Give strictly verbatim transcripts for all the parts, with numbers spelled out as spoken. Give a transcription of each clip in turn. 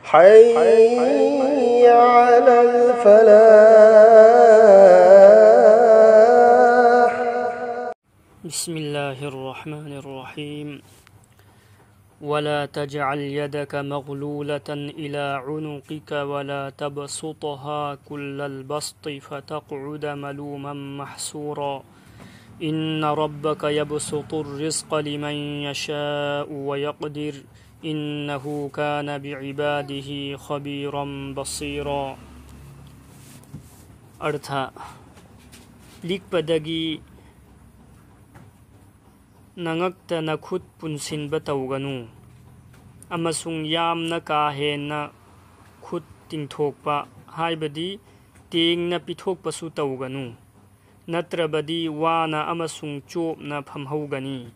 حي على الفلاح. بسم الله الرحمن الرحيم. ولا تجعل يدك مغلولة إلى عنقك ولا تبسطها كل البسط فتقعد ملوما محسورا. إن ربك يبسط الرزق لمن يشاء ويقدر إنه كان بعباده خبيرا بصيرا. ꯑꯔꯊ: ꯂꯤꯛꯄꯗꯒꯤ ꯅꯉꯛꯇ ꯅꯈꯨꯠ ꯄꯨꯟꯁꯤꯟꯕ ꯇꯧꯒꯅꯨ, ꯑꯃꯁꯨꯡ ꯌꯥꯝꯅ ꯀꯥ ꯍꯦꯟꯅ ꯈꯨꯠ ꯇꯤꯡꯊꯣꯛꯄ, ꯍꯥꯏꯕꯗꯤ ꯇꯦꯡꯅ ꯄꯤꯊꯣꯛꯄꯁꯨ ꯇꯧꯒꯅꯨ, ꯅꯠꯇ꯭ꯔꯕꯗꯤ ꯋꯥꯅ ꯑꯃꯁꯨꯡ ꯆꯣꯞꯅ ꯐꯝꯍꯧꯒꯅꯤ꯫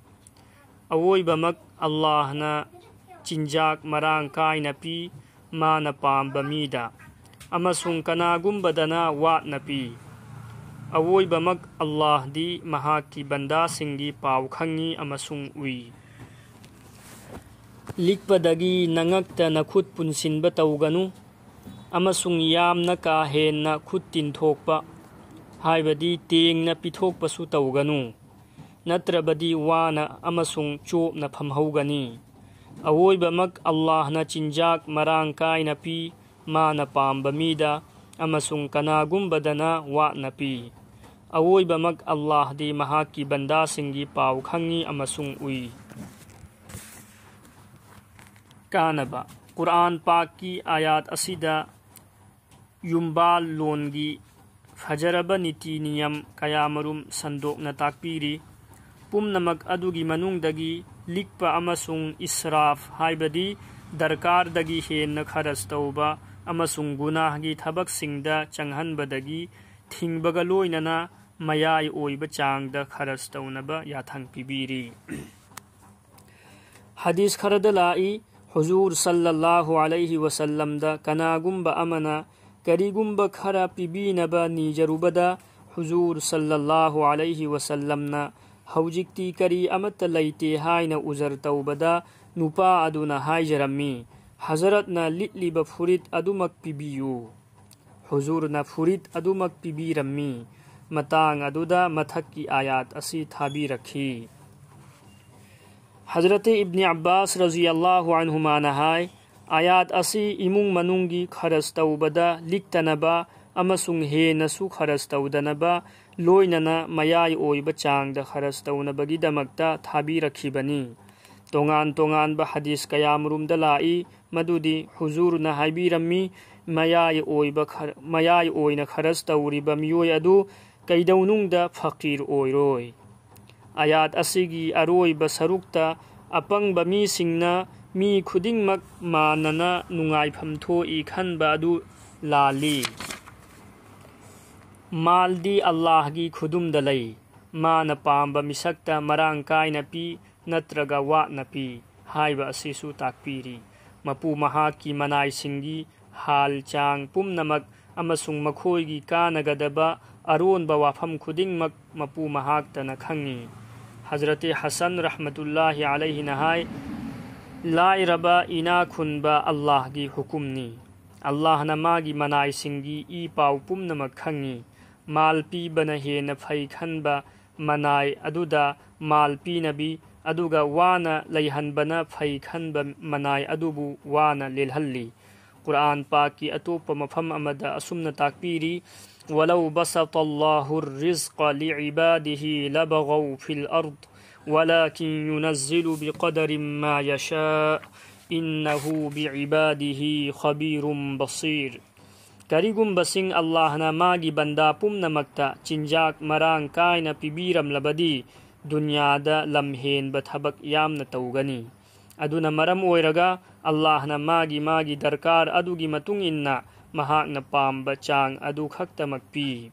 ꯑꯋꯣꯏꯕꯃꯛ ꯑꯜꯂꯥꯍꯅ ꯆꯤꯟꯖꯥꯛ ꯃꯔꯥꯡ ꯀꯥꯏꯅ ꯄꯤ, ꯃꯥꯅ ꯄꯥꯝꯕ ꯃꯤꯗ, ꯑꯃꯁꯨꯡ ꯀꯅꯥꯒꯨꯝꯕꯗꯅ ꯋꯥꯠꯅ ꯄꯤ꯫ ꯑꯋꯣꯏꯕꯃꯛ ꯑꯜꯂꯥꯍꯗꯤ ꯃꯍꯥꯛꯀꯤ ꯕꯟꯗꯥꯁꯤꯡꯒꯤ ꯄꯥꯎ ꯈꯪꯏ ꯑꯃꯁꯨꯡ ꯎꯏ꯫ ꯂꯤꯛꯄꯗꯒꯤ ꯅꯉꯛꯇ ꯅꯈꯨꯠ ꯄꯨꯟꯁꯤꯟꯕ ꯇꯧꯒꯅꯨ, ꯑꯃꯁꯨꯡ ꯌꯥꯝꯅ ꯀꯥ ꯍꯦꯟꯅ ꯈꯨꯠ ꯇꯤꯡꯊꯣꯛꯄ, ꯍꯥꯏꯕꯗꯤ ꯇꯦꯡꯅ ꯄꯤꯊꯣꯛꯄꯁꯨ ꯇꯧꯒꯅꯨ, ꯅꯠꯇ꯭ꯔꯕꯗꯤ ꯋꯥꯅ ꯑꯃꯁꯨꯡ ꯆꯣꯞꯅ ꯐꯝꯍꯧꯒꯅꯤ꯫ ꯑꯋꯣꯏꯕꯃꯛ ꯑꯜꯂꯥꯍꯅ ꯆꯤꯟꯖꯥꯛ ꯃꯔꯥꯡ ꯀꯥꯏꯅ ꯄꯤ, ꯃꯥꯅ ꯄꯥꯝꯕ ꯃꯤꯗ, ꯑꯃꯁꯨꯡ ꯀꯅꯥꯒꯨꯝꯕꯗꯅ ꯋꯥꯠꯅ ꯄꯤ꯫ ꯑꯋꯣꯏꯕꯃꯛ ꯑꯜꯂꯥꯍꯗꯤ ꯃꯍꯥꯛꯀꯤ ꯕꯟꯗꯥꯁꯤꯡꯒꯤ ꯄꯥꯎ ꯈꯪꯏ ꯑꯃꯁꯨꯡ ꯎꯏ꯫ ꯀꯥꯟꯅꯕ: ꯀꯨꯔꯑꯥꯟ ꯄꯥꯛꯀꯤ ꯑꯥꯌꯥꯠ ꯑꯁꯤꯗ ꯌꯨꯝꯕꯥꯜ ꯂꯣꯟꯒꯤ ꯐꯖꯔꯕ ꯅꯤꯇꯤ ꯅꯤꯌꯝ ꯀꯌꯥꯃꯔꯨꯝ ꯁꯟꯗꯣꯛꯅ ꯇꯥꯛꯄꯤꯔꯤ꯫ ꯄꯨꯝꯅꯃꯛ ꯑꯗꯨꯒꯤ ꯃꯅꯨꯡꯗꯒꯤ ꯂꯤꯛꯄ ꯑꯃꯁꯨꯡ ꯏꯁꯔꯥꯐ, ꯍꯥꯏꯕꯗꯤ ꯗꯔꯀꯥꯔꯗꯒꯤ ꯍꯦꯟꯅ ꯈꯔꯆ ꯇꯧꯕ ꯑꯃꯁꯨꯡ ꯒꯨꯅꯥꯍꯒꯤ ꯊꯕꯛꯁꯤꯡꯗ ꯆꯪꯍꯟꯕꯗꯒꯤ ꯊꯤꯡꯕꯒ ꯂꯣꯏꯅꯅ ꯃꯌꯥꯏ ꯑꯣꯏꯕ ꯆꯥꯡꯗ ꯈꯔꯆ ꯇꯧꯅꯕ ꯌꯥꯊꯪ ꯄꯤꯕꯤꯔꯤ꯫ ꯍꯗꯤꯁ ꯈꯔꯗ ꯂꯥꯛꯏ, ꯍꯨꯖꯨꯔ ꯁꯜꯂꯜꯂꯥꯍꯨ ꯑꯂꯩꯍꯤ ꯋꯁꯜꯂꯝꯗ ꯀꯅꯥꯒꯨꯝꯕ ꯑꯃꯅ ꯀꯔꯤꯒꯨꯝꯕ ꯈꯔ ꯄꯤꯕꯤꯅꯕ ꯅꯤꯖꯔꯨꯕꯗ, ꯍꯨꯖꯨꯔ ꯁꯜꯂꯜꯂꯥꯍꯨ ꯑꯂꯩꯍꯤ ꯋꯁꯜꯂꯝꯅ "ꯍꯧꯖꯤꯛꯇꯤ ꯀꯔꯤ ꯑꯃꯠꯇ ꯂꯩꯇꯦ" ꯍꯥꯏꯅ ꯎꯖꯔ ꯇꯧꯕꯗ, ꯅꯨꯄꯥ ꯑꯗꯨꯅ ꯍꯥꯏꯖꯔꯝꯃꯤ, ꯍꯖꯔꯠꯅ ꯂꯤꯠꯂꯤꯕ ꯐꯨꯔꯤꯠ ꯑꯗꯨꯃꯛ ꯄꯤꯕꯤꯌꯨ꯫ ꯍꯨꯖꯨꯔꯅ ꯐꯨꯔꯤꯠ ꯑꯗꯨꯃꯛ ꯄꯤꯕꯤꯔꯝꯃꯤ꯫ ꯃꯇꯥꯡ ꯑꯗꯨꯗ ꯃꯊꯛꯀꯤ ꯑꯥꯌꯥꯠ ꯑꯁꯤ ꯊꯥꯕꯤꯔꯛꯈꯤ꯫ ꯍꯖꯔꯠ ꯏꯕꯅꯤ ꯑꯕꯥꯁ ꯔꯖꯤꯌꯜꯂꯥꯍꯨ ꯑꯟꯍꯨꯃꯥꯅ ꯍꯥꯏ, ꯑꯥꯌꯥꯠ ꯑꯁꯤ ꯏꯃꯨꯡ ꯃꯅꯨꯡꯒꯤ ꯈꯔꯖ ꯇꯧꯕꯗ ꯂꯤꯛꯇꯅꯕ ꯑꯃꯁꯨꯡ ꯍꯦꯟꯅꯁꯨ ꯈꯔꯖ ꯇꯧꯗꯅꯕ, ꯂꯣꯏꯅꯅ ꯃꯌꯥꯏ ꯑꯣꯏꯕ ꯆꯥꯡꯗ ꯈꯔꯖ ꯇꯧꯅꯕꯒꯤꯗꯃꯛꯇ ꯊꯥꯕꯤꯔꯛꯈꯤꯕꯅꯤ꯫ ꯇꯣꯉꯥꯟ ꯇꯣꯉꯥꯟꯕ ꯍꯗꯤꯁ ꯀꯌꯥꯃꯔꯨꯝꯗ ꯂꯥꯛꯏ, ꯃꯗꯨꯗꯤ ꯍꯨꯖꯨꯔꯅ ꯍꯥꯏꯕꯤꯔꯝꯃꯤ, ꯃꯌꯥꯏ ꯑꯣꯏꯕ ꯈꯔ-, ꯃꯌꯥꯏ ꯑꯣꯏꯅ ꯈꯔꯖ ꯇꯧꯔꯤꯕ ꯃꯤꯑꯣꯏ ꯑꯗꯨ ꯀꯩꯗꯧꯅꯨꯡꯗ ꯐꯀꯤꯔ ꯑꯣꯏꯔꯣꯏ꯫ ꯑꯥꯌꯥꯠ ꯑꯁꯤꯒꯤ ꯑꯔꯣꯏꯕ ꯁꯔꯨꯛꯇ ꯑꯄꯪꯕ ꯃꯤꯁꯤꯡꯅ ꯃꯤ ꯈꯨꯗꯤꯡꯃꯛ ꯃꯥꯟꯅꯅ ꯅꯨꯡꯉꯥꯏꯐꯝ ꯊꯣꯛꯏ ꯈꯟꯕ ꯑꯗꯨ ꯂꯥꯜꯂꯤ꯫ ꯃꯥꯜꯗꯤ ꯑꯜꯂꯥꯍꯒꯤ ꯈꯨꯗꯨꯝꯗ ꯂꯩ꯫ ꯃꯥꯅ ꯄꯥꯝꯕ ꯃꯤꯁꯛꯇ ꯃꯔꯥꯡ ꯀꯥꯏꯅ ꯄꯤ ꯅꯠꯇ꯭ꯔꯒ ꯋꯥꯠꯅ ꯄꯤ ꯍꯥꯏꯕ ꯑꯁꯤꯁꯨ ꯇꯥꯛꯄꯤꯔꯤ꯫ ꯃꯄꯨ ꯃꯍꯥꯛꯀꯤ ꯃꯅꯥꯏꯁꯤꯡꯒꯤ ꯍꯥꯜ ꯆꯥꯡ ꯄꯨꯝꯅꯃꯛ ꯑꯃꯁꯨꯡ ꯃꯈꯣꯏꯒꯤ ꯀꯥꯟꯅꯒꯗꯕ ꯑꯔꯣꯟꯕ ꯋꯥꯐꯝ ꯈꯨꯗꯤꯡꯃꯛ ꯃꯄꯨ ꯃꯍꯥꯛꯇꯅ ꯈꯪꯉꯤ꯫ ꯍꯖꯔꯠ ꯍꯁꯟ ꯔꯍꯃꯇꯨꯜꯂꯥꯍꯤ ꯑꯂꯩꯍꯤꯅ ꯍꯥꯏ, "ꯂꯥꯏꯔꯕ ꯏꯅꯥ ꯈꯨꯟꯕ ꯑꯜꯂꯥꯍꯒꯤ ꯍꯨꯀꯨꯝꯅꯤ꯫ ꯑꯜꯂꯥꯍꯅ ꯃꯥꯒꯤ ꯃꯅꯥꯏꯁꯤꯡꯒꯤ ꯏ ꯄꯥꯎ ꯄꯨꯝꯅꯃꯛ ꯈꯪꯉꯤ꯫ ꯃꯥꯜ ꯄꯤꯕꯅ ꯍꯦꯟꯅ ꯐꯩ ꯈꯟꯕ ꯃꯅꯥꯏ ꯑꯗꯨꯗ ꯃꯥꯜ ꯄꯤꯅꯕꯤ, ꯑꯗꯨꯒ ꯋꯥꯅ ꯂꯩꯍꯟꯕꯅ ꯐꯩ ꯈꯟꯕ ꯃꯅꯥꯏ ꯑꯗꯨꯕꯨ ꯋꯥꯅ ꯂꯦꯜꯍꯜꯂꯤ"꯫ ꯀꯨꯔꯥꯟ ꯄꯥꯛꯀꯤ ꯑꯇꯣꯞꯄ ꯃꯐꯝ ꯑꯃꯗ ꯑꯁꯨꯝꯅ ꯇꯥꯛꯄꯤꯔꯤ, "ولو بسط الله الرزق لعباده لبغوا في الأرض ولكن ينزل بقدر ما يشاء إنه بعباده خبير بصير"꯫ ꯀꯔꯤꯒꯨꯝꯕꯁꯤꯡ ꯑꯜꯂꯥꯍꯅ ꯃꯥꯒꯤ ꯕꯟꯗꯥ ꯄꯨꯝꯅꯃꯛꯇ ꯆꯤꯟꯖꯥꯛ ꯃꯔꯥꯡ ꯀꯥꯏꯅ ꯄꯤꯕꯤꯔꯝꯂꯕꯗꯤ, ꯗꯨꯅꯤꯌꯥꯗ ꯂꯝꯍꯦꯟꯕ ꯊꯕꯛ ꯌꯥꯝꯅ ꯇꯧꯒꯅꯤ꯫ ꯑꯗꯨꯅ ꯃꯔꯝ ꯑꯣꯏꯔꯒ ꯑꯜꯂꯥꯍꯅ ꯃꯥꯒꯤ ꯃꯥꯒꯤ ꯗꯔꯀꯥꯔ ꯑꯗꯨꯒꯤ ꯃꯇꯨꯡ ꯏꯟꯅ ꯃꯍꯥꯛꯅ ꯄꯥꯝꯕ ꯆꯥꯡ ꯑꯗꯨ ꯈꯛꯇꯃꯛ ꯄꯤ꯫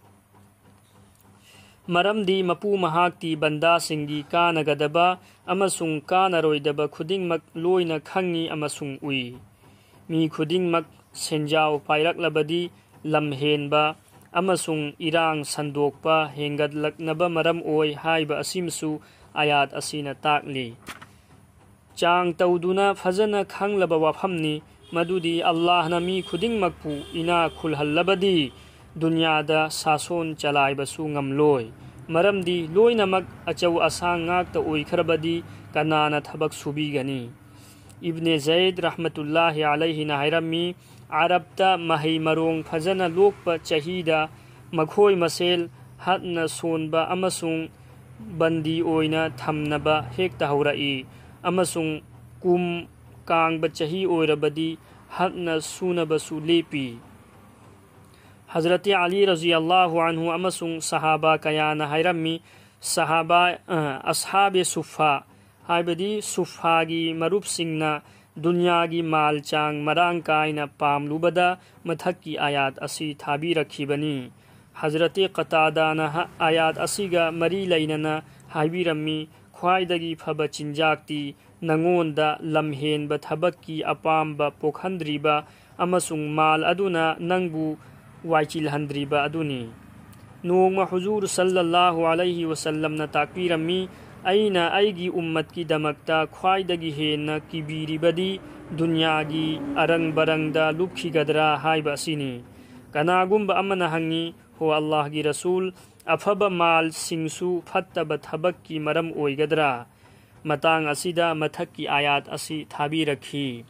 ꯃꯔꯝꯗꯤ ꯃꯄꯨ ꯃꯍꯥꯛꯇꯤ ꯕꯟꯗꯥꯁꯤꯡꯒꯤ ꯀꯥꯟꯅꯒꯗꯕ ꯑꯃꯁꯨꯡ ꯀꯥꯟꯅꯔꯣꯏꯗꯕ ꯈꯨꯗꯤꯡꯃꯛ ꯂꯣꯏꯅ ꯈꯪꯉꯤ ꯑꯃꯁꯨꯡ ꯎꯏ꯫ ꯃꯤ ꯈꯨꯗꯤꯡꯃꯛ ꯁꯦꯟꯖꯥꯎ ꯄꯥꯏꯔꯛꯂꯕꯗꯤ, ꯂꯝꯍꯦꯟꯕ ꯑꯃꯁꯨꯡ ꯏꯔꯥꯡ ꯁꯟꯗꯣꯛꯄ ꯍꯦꯟꯒꯠꯂꯛꯅꯕ ꯃꯔꯝ ꯑꯣꯏ ꯍꯥꯏꯕ ꯑꯁꯤꯃꯁꯨ ꯑꯥꯌꯥꯠ ꯑꯁꯤꯅ ꯇꯥꯛꯂꯤ꯫ ꯆꯥꯡ ꯇꯧꯗꯨꯅ ꯐꯖꯅ ꯈꯪꯂꯕ ꯋꯥꯐꯝꯅꯤ, ꯃꯗꯨꯗꯤ ꯑꯜꯂꯥꯍꯅ ꯃꯤ ꯈꯨꯗꯤꯡꯃꯛꯄꯨ ꯏꯅꯥꯛ ꯈꯨꯜꯍꯜꯂꯕꯗꯤ ꯗꯨꯅꯤꯌꯥꯗ ꯁꯥꯁꯣꯟ ꯆꯂꯥꯏꯕꯁꯨ ꯉꯝꯂꯣꯏ꯫ ꯃꯔꯝꯗꯤ ꯂꯣꯏꯅꯃꯛ ꯑꯆꯧ ꯑꯁꯥꯡ ꯉꯥꯛꯇ ꯑꯣꯏꯈ꯭ꯔꯕꯗꯤ ꯀꯅꯥꯅ ꯊꯕꯛ ꯁꯨꯕꯤꯒꯅꯤ? ꯏꯕꯅꯦ ꯖꯩꯗ ꯔꯍꯃꯇꯨꯜꯂꯥꯍꯤ ꯑꯂꯩꯍꯤꯅ ꯍꯥꯏꯔꯝꯃꯤ, ꯑꯔꯕꯇ ꯃꯍꯩ ꯃꯔꯣꯡ ꯐꯖꯅ ꯂꯣꯛꯄ ꯆꯍꯤꯗ ꯃꯈꯣꯏ ꯃꯁꯦꯜ ꯍꯠꯅ ꯁꯣꯟꯕ ꯑꯃꯁꯨꯡ ꯕꯟꯗꯤ ꯑꯣꯏꯅ ꯊꯝꯅꯕ ꯍꯦꯛꯇ ꯍꯧꯔꯛꯏ, ꯑꯃꯁꯨꯡ ꯀꯨꯝ ꯀꯥꯡꯕ ꯆꯍꯤ ꯑꯣꯏꯔꯕꯗꯤ ꯍꯠꯅ ꯁꯨꯅꯕꯁꯨ ꯂꯦꯞꯄꯤ꯫ ꯍꯖꯔꯇꯤ ꯑꯂꯤ ꯔꯖꯤꯌꯜꯂꯥꯍꯨ ꯑꯟꯍꯨ ꯑꯃꯁꯨꯡ ꯁꯍꯥꯕꯥ ꯀꯌꯥꯅ ꯍꯥꯏꯔꯝꯃꯤ, ꯁꯍꯥꯕꯥ, ꯑ, ꯑꯁꯍꯥꯕꯦ ꯁꯨꯐꯥ, ꯍꯥꯏꯕꯗꯤ ꯁꯨꯐꯥꯒꯤ ꯃꯔꯨꯞꯁꯤꯡꯅ ꯗꯨꯅꯤꯌꯥꯒꯤ ꯃꯥꯜ ꯆꯥꯡ ꯃꯔꯥꯡ ꯀꯥꯏꯅ ꯄꯥꯝꯂꯨꯕꯗ ꯃꯊꯛꯀꯤ ꯑꯥꯌꯥꯠ ꯑꯁꯤ ꯊꯥꯕꯤꯔꯛꯈꯤꯕꯅꯤ꯫ ꯍꯖꯔꯇꯤ ꯀꯇꯥꯗꯥꯅ ꯍ-, ꯑꯥꯌꯥꯠ ꯑꯁꯤꯒ ꯃꯔꯤ ꯂꯩꯅꯅ ꯍꯥꯏꯕꯤꯔꯝꯃꯤ, ꯈ꯭ꯋꯥꯏꯗꯒꯤ ꯐꯕ ꯆꯤꯟꯖꯥꯛꯇꯤ ꯅꯉꯣꯟꯗ ꯂꯝꯍꯦꯟꯕ ꯊꯕꯛꯀꯤ ꯑꯄꯥꯝꯕ ꯄꯣꯛꯍꯟꯗ꯭ꯔꯤꯕ ꯑꯃꯁꯨꯡ ꯃꯥꯜ ꯑꯗꯨꯅ ꯅꯪꯕꯨ ꯋꯥꯏꯆꯤꯜꯍꯟꯗ꯭ꯔꯤꯕ ꯑꯗꯨꯅꯤ꯫ ꯅꯣꯡꯃ ꯍꯨꯖꯨꯔ ꯁꯜꯂꯜꯂꯥꯍꯨ ꯑꯂꯩꯍꯤ ꯋꯁꯜꯂꯝꯅ ꯇꯥꯛꯄꯤꯔꯝꯃꯤ, "ꯑꯩꯅ ꯑꯩꯒꯤ ꯎꯝꯃꯠꯀꯤꯗꯃꯛꯇ ꯈ꯭ꯋꯥꯏꯗꯒꯤ ꯍꯦꯟꯅ ꯀꯤꯕꯤꯔꯤꯕꯗꯤ ꯗꯨꯅꯤꯌꯥꯒꯤ ꯑꯔꯪ ꯕꯔꯪꯗ ꯂꯨꯞꯈꯤꯒꯗ꯭ꯔꯥ?" ꯍꯥꯏꯕ ꯑꯁꯤꯅꯤ꯫ ꯀꯅꯥꯒꯨꯝꯕ ꯑꯃꯅ ꯍꯪꯉꯤ, "ꯍꯣ ꯑꯜꯂꯥꯍꯒꯤ ꯔꯁꯨꯜ, ꯑꯐꯕ ꯃꯥꯜꯁꯤꯡꯁꯨ ꯐꯠꯇꯕ ꯊꯕꯛꯀꯤ ꯃꯔꯝ ꯑꯣꯏꯒꯗ꯭ꯔꯥ?" ꯃꯇꯥꯡ ꯑꯁꯤꯗ ꯃꯊꯛꯀꯤ ꯑꯥꯌꯥꯠ ꯑꯁꯤ ꯊꯥꯕꯤꯔꯛꯈꯤ꯫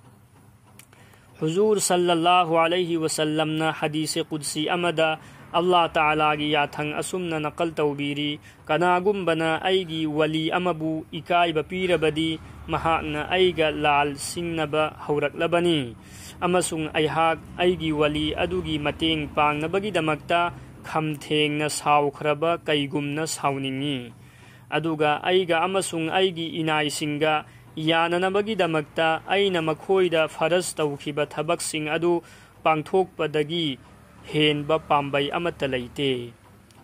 ꯍꯨꯖꯨꯔ ꯁꯜꯂꯜꯂꯥꯍꯨ ꯑꯂꯩꯍꯤ ꯋꯁꯜꯂꯝꯅ ꯍꯗꯤꯁꯦ ꯀꯨꯗꯁꯤ ꯑꯃꯗ ꯑꯜꯂꯥꯍ ꯇꯥꯂꯥꯒꯤ ꯌꯥꯊꯪ ꯑꯁꯨꯝꯅ ꯅꯀꯜ ꯇꯧꯕꯤꯔꯤ, "ꯀꯅꯥꯒꯨꯝꯕꯅ ꯑꯩꯒꯤ ꯋꯂꯤ ꯑꯃꯕꯨ ꯏꯀꯥꯏꯕ ꯄꯤꯔꯕꯗꯤ ꯃꯍꯥꯛꯅ ꯑꯩꯒ ꯂꯥꯜ ꯁꯤꯡꯅꯕ ꯍꯧꯔꯛꯂꯕꯅꯤ, ꯑꯃꯁꯨꯡ ꯑꯩꯍꯥꯛ ꯑꯩꯒꯤ ꯋꯂꯤ ꯑꯗꯨꯒꯤ ꯃꯇꯦꯡ ꯄꯥꯡꯅꯕꯒꯤꯗꯃꯛꯇ ꯈꯝ ꯊꯦꯡꯅ ꯁꯥꯎꯈ꯭ꯔꯕ ꯀꯩꯒꯨꯝꯅ ꯁꯥꯎꯅꯤꯡꯏ꯫ ꯑꯗꯨꯒ ꯑꯩꯒ ꯑꯃꯁꯨꯡ ꯑꯩꯒꯤ ꯏꯅꯥꯏꯁꯤꯡꯒ ꯌꯥꯅꯅꯕꯒꯤꯗꯃꯛꯇ ꯑꯩꯅ ꯃꯈꯣꯏꯗ ꯐꯔꯖ ꯇꯧꯈꯤꯕ ꯊꯕꯛꯁꯤꯡ ꯑꯗꯨ ꯄꯥꯡꯊꯣꯛꯄꯗꯒꯤ ꯍꯦꯟꯕ ꯄꯥꯝꯕꯩ ꯑꯃꯠꯇ ꯂꯩꯇꯦ"꯫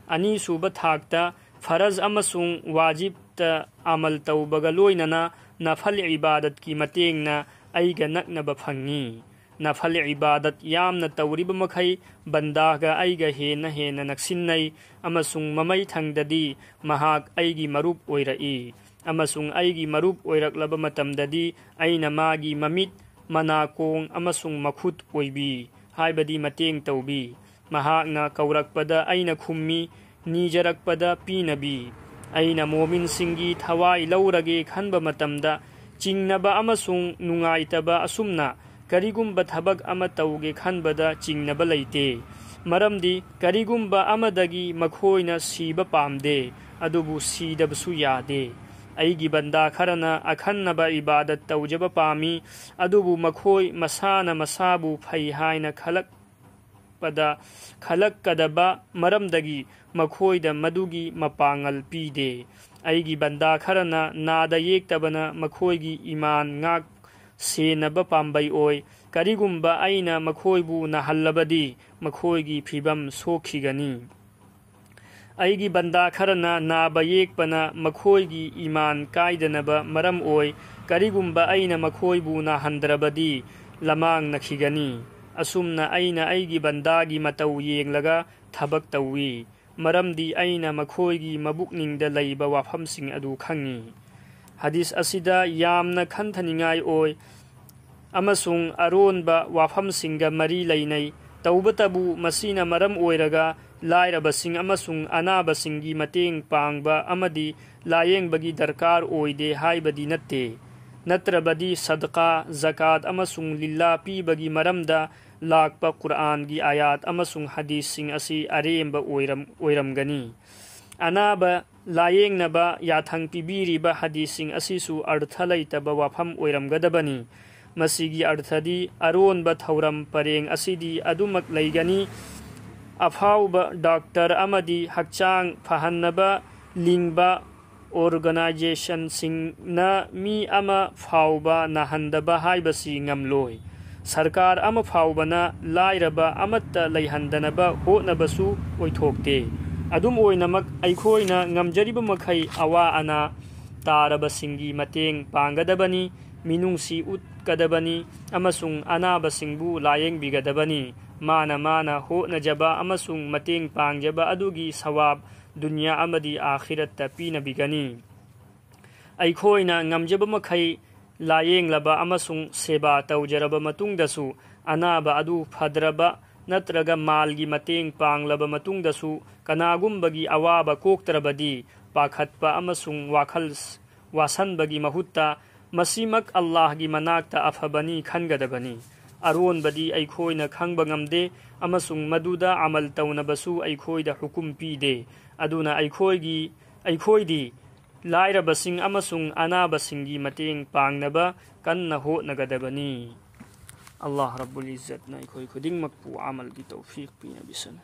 ꯑꯅꯤꯁꯨꯕ ꯊꯥꯛꯇ, ꯐꯔꯖ ꯑꯃꯁꯨꯡ ꯋꯥꯖꯤꯕꯇ ꯑꯃꯜ ꯇꯧꯕꯒ ꯂꯣꯏꯅꯅ ꯅꯐꯜ ꯏꯕꯥꯗꯠꯀꯤ ꯃꯇꯦꯡꯅ ꯑꯩꯒ ꯅꯛꯅꯕ ꯐꯪꯏ꯫ ꯅꯐꯜ ꯏꯕꯥꯗꯠ ꯌꯥꯝꯅ ꯇꯧꯔꯤꯕ ꯃꯈꯩ ꯕꯟꯗꯥꯒ ꯑꯩꯒ ꯍꯦꯟꯅ ꯍꯦꯟꯅ ꯅꯛꯁꯤꯟꯅꯩ, ꯑꯃꯁꯨꯡ ꯃꯃꯩ ꯊꯪꯗꯗꯤ ꯃꯍꯥꯛ ꯑꯩꯒꯤ ꯃꯔꯨꯞ ꯑꯣꯏꯔꯛꯏ꯫ ꯑꯃꯁꯨꯡ ꯑꯩꯒꯤ ꯃꯔꯨꯞ ꯑꯣꯏꯔꯛꯂꯕ ꯃꯇꯝꯗꯗꯤ ꯑꯩꯅ ꯃꯥꯒꯤ ꯃꯃꯤꯠ, ꯃꯅꯥꯀꯣꯡ ꯑꯃꯁꯨꯡ ꯃꯈꯨꯠ ꯑꯣꯏꯕꯤ, ꯍꯥꯏꯕꯗꯤ ꯃꯇꯦꯡ ꯇꯧꯕꯤ꯫ ꯃꯍꯥꯛꯅ ꯀꯧꯔꯛꯄꯗ ꯑꯩꯅ ꯈꯨꯝꯃꯤ, ꯅꯤꯖꯔꯛꯄꯗ ꯄꯤꯅꯕꯤ꯫ ꯑꯩꯅ ꯃꯣꯃꯤꯟꯁꯤꯡꯒꯤ ꯊꯋꯥꯏ ꯂꯧꯔꯒꯦ ꯈꯟꯕ ꯃꯇꯝꯗ ꯆꯤꯡꯅꯕ ꯑꯃꯁꯨꯡ ꯅꯨꯡꯉꯥꯏꯇꯕ ꯑꯁꯨꯝꯅ ꯀꯔꯤꯒꯨꯝꯕ ꯊꯕꯛ ꯑꯃ ꯇꯧꯒꯦ ꯈꯟꯕꯗ ꯆꯤꯡꯅꯕ ꯂꯩꯇꯦ, ꯃꯔꯝꯗꯤ ꯀꯔꯤꯒꯨꯝꯕ ꯑꯃꯗꯒꯤ ꯃꯈꯣꯏꯅ ꯁꯤꯕ ꯄꯥꯝꯗꯦ, ꯑꯗꯨꯕꯨ ꯁꯤꯗꯕꯁꯨ ꯌꯥꯗꯦ꯫ ꯑꯩꯒꯤ ꯕꯟꯗꯥ ꯈꯔꯅ ꯑꯈꯟꯅꯕ ꯏꯕꯥꯗꯠ ꯇꯧꯖꯕ ꯄꯥꯝꯃꯤ, ꯑꯗꯨꯕꯨ ꯃꯈꯣꯏ ꯃꯁꯥꯅ ꯃꯁꯥꯕꯨ ꯐꯩ ꯍꯥꯏꯅ ꯈꯜꯂꯛꯄꯗ, ꯈꯜꯂꯛꯀꯗꯕ ꯃꯔꯝꯗꯒꯤ ꯃꯈꯣꯏꯗ ꯃꯗꯨꯒꯤ ꯃꯄꯥꯡꯒꯜ ꯄꯤꯗꯦ꯫ ꯑꯩꯒꯤ ꯕꯟꯗꯥ ꯈꯔꯅ ꯅꯥꯗ ꯌꯦꯛꯇꯕꯅ ꯃꯈꯣꯏꯒꯤ ꯏꯃꯥꯟ ꯉꯥꯛ ꯁꯦꯟꯅꯕ ꯄꯥꯝꯕꯩ ꯑꯣꯏ꯫ ꯀꯔꯤꯒꯨꯝꯕ ꯑꯩꯅ ꯃꯈꯣꯏꯕꯨ ꯅꯥꯍꯜꯂꯕꯗꯤ ꯃꯈꯣꯏꯒꯤ ꯐꯤꯚꯝ ꯁꯣꯛꯈꯤꯒꯅꯤ꯫ ꯑꯩꯒꯤ ꯕꯟꯗꯥ ꯈꯔꯅ ꯅꯥꯕ ꯌꯦꯛꯄꯅ ꯃꯈꯣꯏꯒꯤ ꯏꯃꯥꯟ ꯀꯥꯏꯗꯅꯕ ꯃꯔꯝ ꯑꯣꯏ꯫ ꯀꯔꯤꯒꯨꯝꯕ ꯑꯩꯅ ꯃꯈꯣꯏꯕꯨ ꯅꯥꯍꯟꯗ꯭ꯔꯕꯗꯤ ꯂꯃꯥꯡꯅꯈꯤꯒꯅꯤ꯫ ꯑꯁꯨꯝꯅ ꯑꯩꯅ ꯑꯩꯒꯤ ꯕꯟꯗꯥꯒꯤ ꯃꯇꯧ ꯌꯦꯡꯂꯒ ꯊꯕꯛ ꯇꯧꯏ, ꯃꯔꯝꯗꯤ ꯑꯩꯅ ꯃꯈꯣꯏꯒꯤ ꯃꯕꯨꯛꯅꯤꯡꯗ ꯂꯩꯕ ꯋꯥꯐꯝꯁꯤꯡ ꯑꯗꯨ ꯈꯪꯏ꯫ ꯍꯗꯤꯁ ꯑꯁꯤꯗ ꯌꯥꯝꯅ ꯈꯟꯊꯅꯤꯡꯉꯥꯏ ꯑꯣꯏ ꯑꯃꯁꯨꯡ ꯑꯔꯣꯟꯕ ꯋꯥꯐꯝꯁꯤꯡꯒ ꯃꯔꯤ ꯂꯩꯅꯩ꯫ ꯇꯧꯕꯇꯕꯨ, ꯃꯁꯤꯅ ꯃꯔꯝ ꯑꯣꯏꯔꯒ ꯂꯥꯏꯔꯕꯁꯤꯡ ꯑꯃꯁꯨꯡ ꯑꯅꯥꯕꯁꯤꯡꯒꯤ ꯃꯇꯦꯡ ꯄꯥꯡꯕ ꯑꯃꯗꯤ ꯂꯥꯌꯦꯡꯕꯒꯤ ꯗꯔꯀꯥꯔ ꯑꯣꯏꯗꯦ ꯍꯥꯏꯕꯗꯤ ꯅꯠꯇꯦ꯫ ꯅꯠꯇ꯭ꯔꯕꯗꯤ, ꯁꯗꯀꯥ, ꯖꯀꯥꯠ ꯑꯃꯁꯨꯡ ꯂꯤꯂꯥ ꯄꯤꯕꯒꯤ ꯃꯔꯝꯗ ꯂꯥꯛꯄ ꯀꯨꯔꯑꯥꯟꯒꯤ ꯑꯥꯌꯥꯠ ꯑꯃꯁꯨꯡ ꯍꯗꯤꯁꯁꯤꯡ ꯑꯁꯤ ꯑꯔꯦꯝꯕ ꯑꯣꯏꯔꯝ-, ꯑꯣꯏꯔꯝꯒꯅꯤ꯫ ꯑꯅꯥꯕ ꯂꯥꯌꯦꯡꯅꯕ ꯌꯥꯊꯪ ꯄꯤꯕꯤꯔꯤꯕ ꯍꯗꯤꯁꯁꯤꯡ ꯑꯁꯤꯁꯨ ꯑꯔꯊ ꯂꯩꯇꯕ ꯋꯥꯐꯝ ꯑꯣꯏꯔꯝꯒꯗꯕꯅꯤ꯫ ꯃꯁꯤꯒꯤ ꯑꯔꯊꯗꯤ, ꯑꯔꯣꯟꯕ ꯊꯧꯔꯝ ꯄꯔꯦꯡ ꯑꯁꯤꯗꯤ ꯑꯗꯨꯃꯛ ꯂꯩꯒꯅꯤ꯫ ꯑꯐꯥꯎꯕ ꯗꯥꯛꯇꯔ ꯑꯃꯗꯤ ꯍꯛꯆꯥꯡ ꯐꯍꯟꯅꯕ ꯂꯤꯡꯕ ꯑꯣꯔꯒꯅꯥꯏꯖꯦꯁꯟꯁꯤꯡꯅ ꯃꯤ ꯑꯃ ꯐꯥꯎꯕ ꯅꯥꯍꯟꯗꯕ ꯍꯥꯏꯕꯁꯤ ꯉꯝꯂꯣꯏ꯫ ꯁꯔꯀꯥꯔ ꯑꯃ ꯐꯥꯎꯕꯅ ꯂꯥꯏꯔꯕ ꯑꯃꯠꯇ ꯂꯩꯍꯟꯗꯅꯕ ꯍꯣꯠꯅꯕꯁꯨ ꯑꯣꯏꯊꯣꯛꯇꯦ꯫ ꯑꯗꯨꯝ ꯑꯣꯏꯅꯃꯛ, ꯑꯩꯈꯣꯏꯅ ꯉꯝꯖꯔꯤꯕ ꯃꯈꯩ ꯑꯋꯥ ꯑꯅꯥ ꯇꯥꯔꯕꯁꯤꯡꯒꯤ ꯃꯇꯦꯡ ꯄꯥꯡꯒꯗꯕꯅꯤ, ꯃꯤꯅꯨꯡꯁꯤ ꯎꯠꯀꯗꯕꯅꯤ ꯑꯃꯁꯨꯡ ꯑꯅꯥꯕꯁꯤꯡꯕꯨ ꯂꯥꯌꯦꯡꯕꯤꯒꯗꯕꯅꯤ꯫ ꯃꯥꯅ ꯃꯥꯅ ꯍꯣꯠꯅꯖꯕ ꯑꯃꯁꯨꯡ ꯃꯇꯦꯡ ꯄꯥꯡꯖꯕ ꯑꯗꯨꯒꯤ ꯁꯋꯥꯕ ꯗꯨꯅꯤꯌꯥ ꯑꯃꯗꯤ ꯑꯥꯈꯤꯔꯠꯇ ꯄꯤꯅꯕꯤꯒꯅꯤ꯫ ꯑꯩꯈꯣꯏꯅ ꯉꯝꯖꯕ ꯃꯈꯩ ꯂꯥꯌꯦꯡꯂꯕ ꯑꯃꯁꯨꯡ ꯁꯦꯕꯥ ꯇꯧꯖꯔꯕ ꯃꯇꯨꯡꯗꯁꯨ, ꯑꯅꯥꯕ ꯑꯗꯨ ꯐꯗ꯭ꯔꯕ ꯅꯠꯇ꯭ꯔꯒ ꯃꯥꯜꯒꯤ ꯃꯇꯦꯡ ꯄꯥꯡꯂꯕ ꯃꯇꯨꯡꯗꯁꯨ ꯀꯅꯥꯒꯨꯝꯕꯒꯤ ꯑꯋꯥꯕ ꯀꯣꯛꯇ꯭ꯔꯕꯗꯤ, ꯄꯥꯈꯠꯄ ꯑꯃꯁꯨꯡ ꯋꯥꯈꯜ ꯋꯥꯁꯟꯕꯒꯤ ꯃꯍꯨꯠꯇ ꯃꯁꯤꯃꯛ ꯑꯜꯂꯥꯍꯒꯤ ꯃꯅꯥꯛꯇ ꯑꯐꯕꯅꯤ ꯈꯟꯒꯗꯕꯅꯤ꯫ ꯑꯔꯣꯟꯕꯗꯤ ꯑꯩꯈꯣꯏꯅ ꯈꯪꯕ ꯉꯝꯗꯦ ꯑꯃꯁꯨꯡ ꯃꯗꯨꯗ ꯑꯃꯜ ꯇꯧꯅꯕꯁꯨ ꯑꯩꯈꯣꯏꯗ ꯍꯨꯀꯨꯝ ꯄꯤꯗꯦ꯫ ꯑꯗꯨꯅ ꯑꯩꯈꯣꯏꯒꯤ, ꯑꯩꯈꯣꯏꯗꯤ ꯂꯥꯏꯔꯕꯁꯤꯡ ꯑꯃꯁꯨꯡ ꯑꯅꯥꯕꯁꯤꯡꯒꯤ ꯃꯇꯦꯡ ꯄꯥꯡꯅꯕ ꯀꯟꯅ ꯍꯣꯠꯅꯒꯗꯕꯅꯤ꯫ ꯑꯜꯂꯥꯍ ꯔꯕꯨꯜ ꯏꯖꯠꯅ ꯑꯩꯈꯣꯏ ꯈꯨꯗꯤꯡꯃꯛꯄꯨ ꯑꯃꯜꯒꯤ ꯇꯧꯐꯤꯛ ꯄꯤꯅꯕꯤꯁꯅꯨ꯫